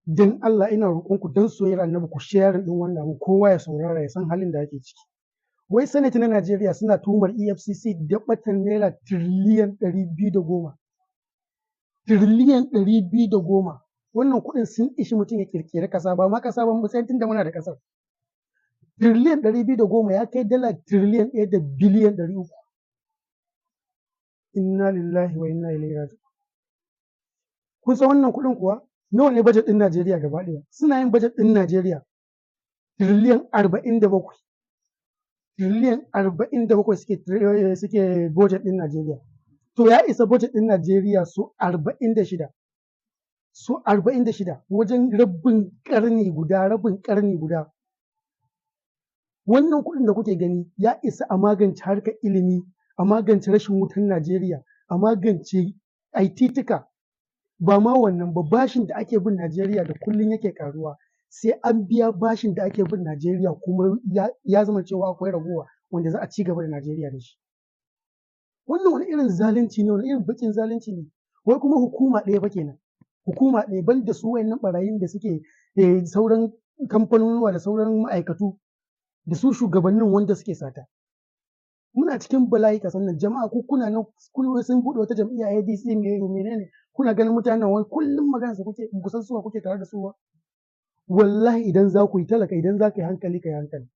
Dan Allah ina roƙonku, don soyayyar Annabi, ku share ɗin wannan abu, kowa ya saurara ya san halin da ake ciki. Wai Senate na Najeriya suna tuhumar EFCC da ɓatan naira tiriliyan 210. Tiriliyan 210. Wannan kuɗin sun ishi mutum ya ƙirƙiri ƙasa, ba ma ƙasa ba, mu tunda muna da ƙasar. Tiriliyan 210 ya kai dala tiriliyan 1 da biliyan 300. Inna lillahi wa inna ilaihi raji'un. Kun san wannan kuɗin kuwa? Nawa ne budget ɗin Najeriya gaba ɗaya? Suna yin budget ɗin Najeriya tiriliyan 47. Tiriliyan 47 suke budget ɗin Najeriya. To, ya isa budget ɗin Najeriya su 46. Su 46, wajen rabin ƙarni guda, rabin ƙarni guda. Wannan kuɗin da kuke gani ya isa a magance harkar ilimi, a magance rashin wutan Najeriya, a magance ai titika. Ba ma wannan ba, bashin da ake bin Najeriya da kullum yake ƙaruwa, sai an biya bashin da ake bin Najeriya, kuma ya zama cewa akwai ragowa wanda za a ci gaba da Najeriya da shi. Wannan wani irin zalunci ne, wani irin baƙin zalunci ne? Wai kuma hukuma ɗaya fa kenan. Hukuma ɗaya, banda su wayannan ɓarayin da suke sauran kamfanonuwa da sauran ma'aikatu da su shugabannin wanda suke sata. Muna cikin bala'i ƙasar nan, jama'a. Ku kuna nan kun sun buɗe wata jam'iyya ADC menene, kuna ganin mutanen wai kullum magana su kuke, ba ku san suwa kuke tare da su ba. Wallahi idan za ku yi talaka, idan za ka yi hankali, ka yi hankali.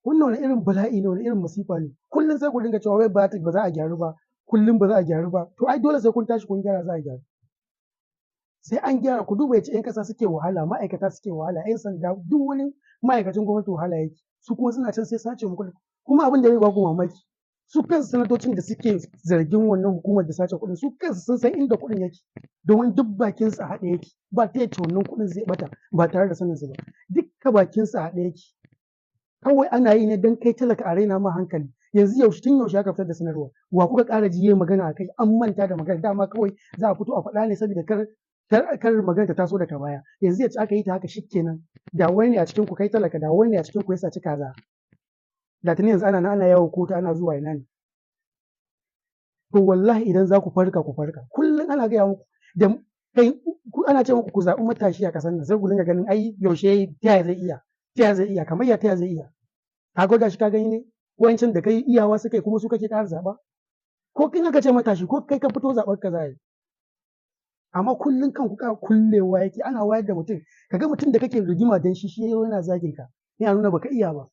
Wannan wani irin bala'i ne, wani irin masifa ne? Kullum sai ku dinga cewa wai ba za a gyaru ba, kullum ba za a gyaru ba. To, ai dole sai kun tashi kun gyara za a gyaru. Sai an gyara. Ku duba yacce 'yan ƙasa suke wahala, ma'aikata suke wahala, 'yan sanda, duk wani ma'aikacin gwamnati wahala yake. Su kuma suna can sai sace muku. Kuma abin da zai baku mamaki, su kansu sanatocin da suke zargin wannan hukumar da sace kuɗin, su kansu sun san inda kuɗin yake, domin duk bakinsu a haɗe yake. Ba ta yacce wannan kuɗin zai ɓata ba tare da saninsu ba. Dukka bakinsu a haɗe yake. Kawai ana yi ne don kai talaka a raina ma hankali. Yanzu yaushe, tun yaushe aka fitar da sanarwa? Wa kuka ƙara ji yayi magana a kai? An manta da magana. Dama kawai za a fito a faɗa ne saboda kar magana ta taso daga baya. Yanzu yacce aka yi ta haka, shikenan. Da wani ne a cikin ku, kai talaka, da wani ne a cikin ku ya saci kaza, da tuni yanzu ana nan ana yawo kotu, ana zuwa ina ne. To, wallahi idan za ku farka, ku farka. Kullum ana gaya muku da kai, ana ce muku ku zaɓi matashi a ƙasar nan, sai ku dinga ganin ai yaushe, ta yaya zai iya, ta yaya zai iya, kamar ya ta yaya zai iya? Ka gwada shi ka gani ne? Wancan da kai iyawa suka yi, kuma su kake ƙara zaɓa. Ko kin aka ce matashi, ko kai ka fito, zaɓar ka za yi. Amma kullum kanku ƙara kullewa yake. Ana wayar da mutum, kaga mutum da kake rigima dan shi, shi yana zagin ka, yana nuna baka iya ba.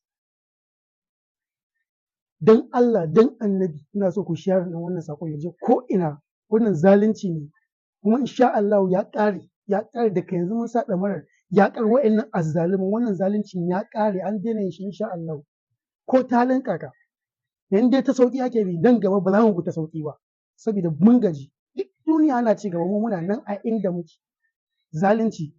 Dan Allah dan Annabi, ina so ku share ɗin wannan saƙon ya je ko ina. Wannan zalunci ne, kuma insha Allah ya ƙare, ya ƙare. Daga yanzu mun sa ɗamarar yaƙar wa'innan azzaluman. Wannan zaluncin ya ƙare, an daina yin shi insha Allah. Ko ta halin kaka, in dai ta sauƙi ake bi, nan gaba ba za mu bi ta sauƙi ba, saboda mun gaji. Duk duniya ana ci gaba, mu muna nan a inda muke. Zalunci.